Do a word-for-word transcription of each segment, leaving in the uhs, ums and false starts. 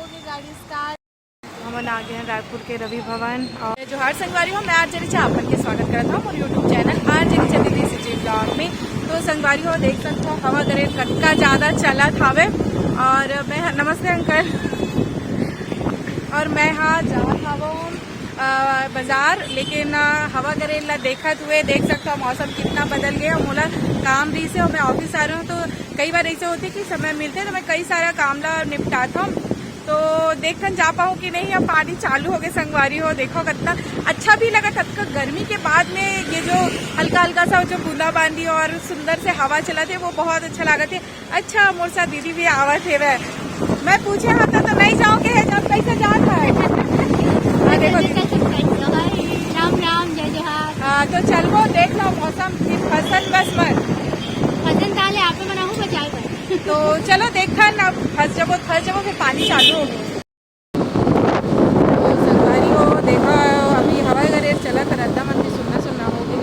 गाड़ी स्टार्ट। हमन आ गए हैं रायपुर के रवि भवन। और जोहार संगवारी हो, मैं आरजे रिचा आप मन के स्वागत करत हूँ मोर YouTube चैनल आरजे रिचा दीदी सिटी ब्लॉग में। तो संगवारी हो, देख सकते हो हवा गरेर कतका ज्यादा चलत हावे। और मैं, नमस्ते अंकल। और मैं हा जात हावों, अ, बाजार, लेकिन, अ, हवा गरेर ला देखत हुए देख सकते हो मौसम कितना बदल गया। मोला काम रहिसे और मैं ऑफिस आ रही हूँ, तो कई बार ऐसे होते कि समय मिलते तो मैं कई सारा काम ला निपटात हूँ। तो देखथन जा पाऊँ कि नहीं। अब पानी चालू हो गए संगवारी हो, देखो कितना अच्छा भी लगा। तब गर्मी के बाद में ये जो हल्का हल्का सा जो बूंदाबांदी और सुंदर से हवा चलत हे, वो बहुत अच्छा लागत हे। अच्छा, मोर साथ दीदी भी आवत हे वह। मैं पूछे हूँ तो, तो नहीं जाओगे है, जब कैसे जात है? हाँ, देखो दीदी। राम राम, जय जोहार। हाँ, तो चलबो, देख लो मौसम की फसल बस मत। फसल ताले आप बनाऊँ बचाए पर। तो चलो देखा ना, फंस जाबो, फंस जाबो, फिर पानी चालू हो गया। तो संगवारी हो, देखा, अभी हवा गरेर चलत, रद्दा मन भी सुन्ना सुन्ना हो गए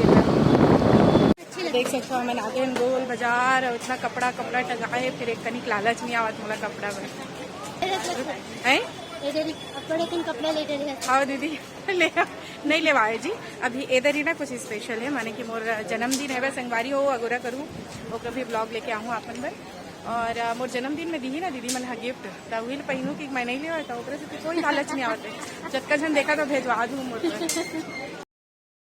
हे। देख सकते हो, हमन आगे गोल बाजार, इतना कपड़ा, कपड़ा टंगा है, फिर एक कनिक लालच नहीं आवत मोला कपड़ा में। हैं? ए दीदी, अब बड़े कन कपड़ा ले डरे हैं। आओ दीदी, ले आओ। नहीं लेवाए जी, अभी इधर ही ना कुछ स्पेशल है, माने कि मोर जन्मदिन है, वह संगवारी हो, अगोरा करूँ, ओकर भी ब्लॉग लेके आहूँ आप मन बर। और, अ, मोर जन्मदिन में दीही ना दीदी मन हा गिफ्ट, त उही ल पहिनू कि मैं नहीं लेवाए, त ओकरे से तो कोई लालच नहीं आवत है। जतका झन देखा तो भेजवा दूँ मोर बर।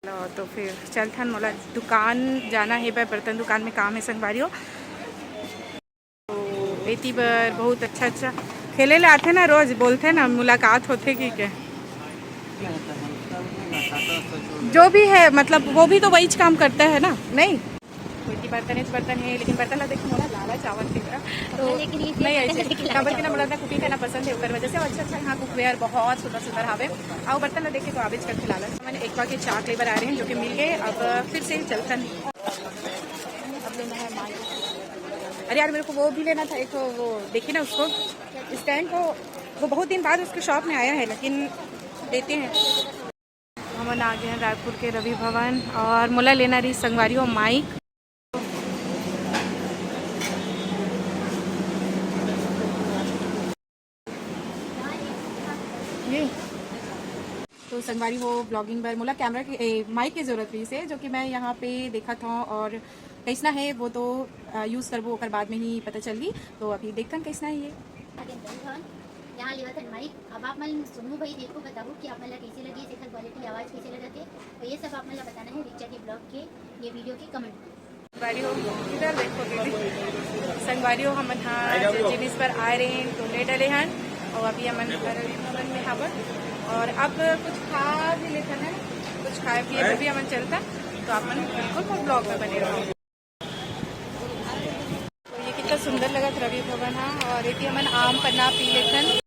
चलो, तो फिर चलथन, मोला दुकान जाना है, बे बर्तन दुकान में काम है संगवारी हो। तो एती बर बहुत अच्छा अच्छा खेले ले आथे ना, रोज बोलथे ना, मुलाकात होथे कि के। जो भी है, मतलब, वो भी तो वही काम करता है ना, नहीं? कोई की बर्तन है, बर्तन है, लेकिन बर्तन ला देख के मोला लालच आवत हे। तो लेकिन ये नहीं, ऐसे, काबर के ना, मोला ना कुकिंग करना पसंद है, ओकर वजह से। अच्छा अच्छा, यहाँ कुकवेयर बहुत सुंदर सुंदर हावे। आओ, बर्तन ला देख के तो आवेज करके लालच। मैंने एक बार के चाक लेबर आ रहे हैं, जो कि मिल गए। अब फिर से चलथन। अब लेना है माइक। अरे यार, मेरे को वो भी लेना था, एक वो, देखिए ना उसको, स्टैंड को। वो बहुत दिन बाद उसके शॉप में आया है, लेकिन देते हैं। हमन आ गए हैं रायपुर के रवि भवन और मोला लेना रही संगवारी हो माइक। ये तो संगवारी हो ब्लॉगिंग बर मोला कैमरा के, ए, माइक के जरूरत रही से, जो कि मैं यहाँ पे देखा था और कैसना है वो तो यूज करबो, ओकर बाद में ही पता चलगी। तो अभी देखथन कैसना है ये। यहाँ लेवत हन माइक। अब आप मन सुनू भाई, देखो, बताओ कि आप मन ला कैसे लगी, एकर क्वालिटी, आवाज कैसे लगत है, तो ये सब आप मन ला बताना है रिचा के ब्लॉग के, ये वीडियो के कमेंट में। संगवारी हो, इधर देखो दीदी, संगवारी हो, हमन हा जे जिनिस पर आए रहे हैं, तो ले डले हन, और अभी हमन घर में हावन, और अब कुछ खा भी लेथन है, कुछ खाए पिए भी हमन चलथन, तो आप मन बिल्कुल मोर ब्लॉग में बने रहो। तो ये कितना सुंदर लगत रवि भवन हा, और एती हमन आम पन्ना पी लेथन।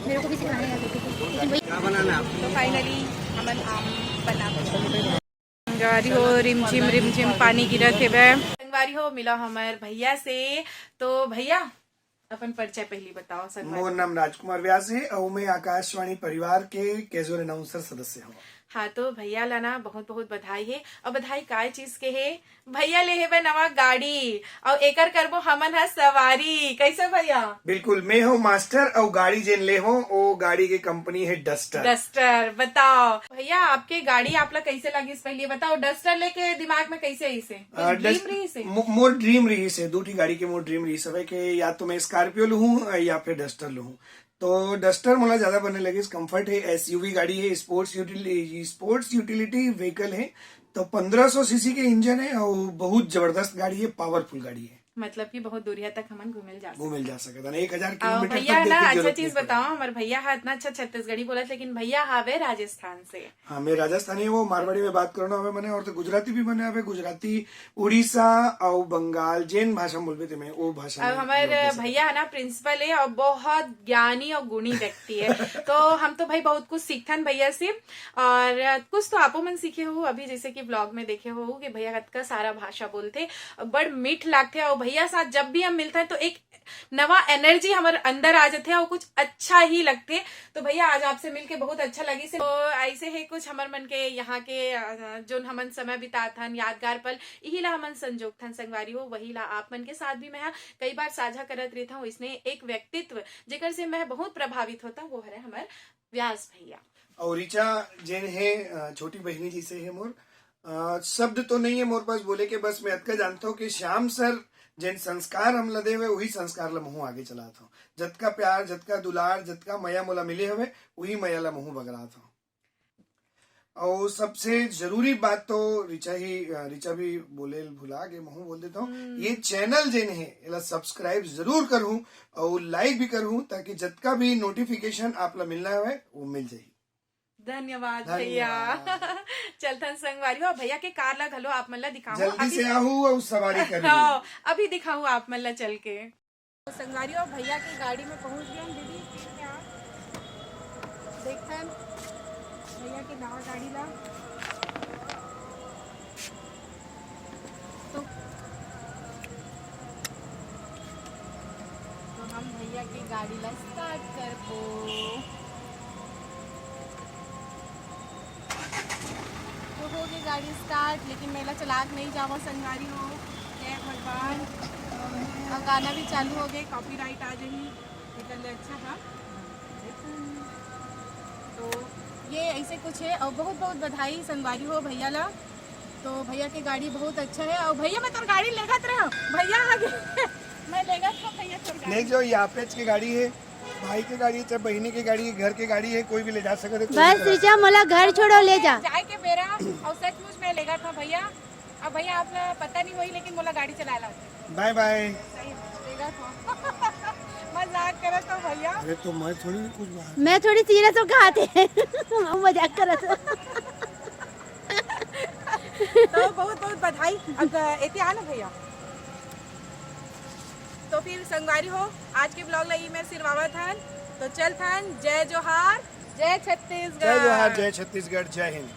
मेरे को भी सिखाने का, लेकिन वही क्या बनाना है आपको? तो फाइनली हमन आम पन्ना संगवारी हो, रिमझिम रिमझिम पानी गिरत हेवय। संगवारी हो, मिला हमर भैया से। तो भैया, अपन परिचय पहली बताओ संगवारी। मोर नाम राजकुमार व्यास है और मैं आकाशवाणी परिवार के कैजुअल अनाउंसर सदस्य हूँ। हाँ, तो भैया ला ना बहुत बहुत बधाई है। और बधाई काय चीज के है? भैया ले हेबे नवा गाड़ी, और एकर करबो हमन ह सवारी। कैसे भैया? बिल्कुल, मैं हूँ मास्टर, और गाड़ी जेन ले हो, वो गाड़ी के कंपनी है डस्टर। डस्टर। बताओ भैया, आपके गाड़ी आप ला कैसे लगिस, पहले बताओ। डस्टर लेके दिमाग में कैसे आइस हे? कुछ आ, ड्रीम डस्ट-, रहिस हे? मो-, मोर ड्रीम रहिस हे, दू ठी गाड़ी के मोर ड्रीम रहिस हवे कि या तो मैं स्कॉर्पियो लूँ या फिर डस्टर लूँ। तो डस्टर मोला ज्यादा बने लगिस, कंफर्ट है, एसयूवी गाड़ी है, sports utility, sports utility vehicle है। तो पन्द्रह सौ सीसी के इंजन है और बहुत जबरदस्त गाड़ी है, पावरफुल गाड़ी है। मतलब कि बहुत दूरिया तक हमन घूमे ल जा सकथन। घूमे ल जा सकथन, एक हजार और किलोमीटर भैया तक ना, जाए के अच्छा जरूरत चीज नहीं पड़े। बताओ, हमर भैया हा इतना अच्छा छत्तीसगढ़ी बोलत, लेकिन भैया हावे राजस्थान से। हाँ, मैं राजस्थानी हूँ, मारवाड़ी में बात करना हवे मने, और तो गुजराती भी मने हवे, गुजराती, उड़ीसा और बंगाल, जेन भाषा बोलबे ते में, वो भाषा अब में हमर लोग बोल सकते। भैया है ना, प्रिंसिपल है और बहुत ज्ञानी और गुणी व्यक्ति है। तो हम तो भाई बहुत कुछ सीखथन भैया से, और कुछ तो आपो मन सीखे हो, अभी जैसे कि ब्लॉग में देखे हो कि भैया कतका सारा भाषा बोलथे, बड़ मीठ लागथे। और भैया साथ जब भी हम मिलते हैं तो एक नवा एनर्जी हमर अंदर आ जाते हैं और कुछ अच्छा ही लगते। तो भैया, आज आपसे मिलके बहुत अच्छा लगी से। तो ऐसे ही कुछ हमर मन के यहाँ के, अ, जोन हमन समय बिताथन, यादगार पल, इही ला हमन संजोगथन संगवारी हो, वही ला आप मन के साथ भी मैं कई बार साझा करत रहता हूँ। इसने एक व्यक्तित्व जेकर से मैं बहुत प्रभावित होता हूँ, वो हरे हमर व्यास भैया। और ऋचा जेन हे, अ, छोटी बहिनी जैसे हे मोर। अ, शब्द तो नहीं है मोर पास बोले के, बस मैं अतका जानता हूँ कि श्याम सर जेन संस्कार हमला दे हवे, वही संस्कार ला महू आगे चलात हूँ। जतका प्यार, जतका दुलार, जतका मया मोला मिले हवे, वही मया ला महू बगरात हूँ। और सबसे जरूरी बात तो ऋचा ही, अ, ऋचा भी बोले भुला के महू बोल देता हूँ, ये चैनल जेन हे, एला सब्सक्राइब जरूर करहूँ और लाइक भी करहूँ, ताकि जतका भी नोटिफिकेशन आप ला मिलना हवे, वो मिल जाही। धन्यवाद भैया। धन्यवाद। चलथन संगवारी हो, भैया के कार ला घलो आप मन ला दिखाहूँ। जल्दी अभी से आहू अउ सवारी कर हाँ, अभी दिखाहूँ आप मन ला चल के। तो संगवारी हो, भैया के गाड़ी में पहुँच गए हम दीदी। देखथन भैया के नवा गाड़ी ला। तो, तो हम भैया के गाड़ी ला स्टार्ट करबो। तो हो गई गाड़ी स्टार्ट, लेकिन मैं एला चला के नहीं जावा संगवारी हो। जय भगवान। और गाना भी चालू हो गए, कॉपीराइट आ जाही। निकल ले, अच्छा। हाँ, तो ये ऐसे कुछ है। और बहुत बहुत बधाई संगवारी हो भैया ला। तो भैया के गाड़ी बहुत अच्छा है। और भैया, मैं तोर गाड़ी लेगत रहा, भैया आ गए। मैं लेगत रहा भैया तोर गाड़ी। ले जाओ, ये आपेच के गाड़ी है, भाई के गाड़ी है, चाहे बहिनी के गाड़ी है, घर के गाड़ी है, कोई भी ले जा सकते है, कोई भी बस चला ऋचा, मोला घर छोड़ो, ले जा। जाए के बेरा। और सचमुच मैं लेगत रहा भैया। अब भैया आप ला पता नहीं होही, लेकिन मोला गाड़ी चलाए ला आथे। बाय बाय। सही में, देखा तो। मजाक करत हो भैया। अरे तो मैं थोड़ी कुछ बात मैं थोड़ी सीरियस होके आते। हम मजाक करत। तो बहुत बहुत बधाई। अब एती आना भैया। तो फिर संगवारी हो, आज के ब्लॉग ला ई मैं सिरवावत हन। तो चलथन, जय जोहार, जय छत्तीसगढ़। जय जोहार, जय छत्तीसगढ़, जय हिंद।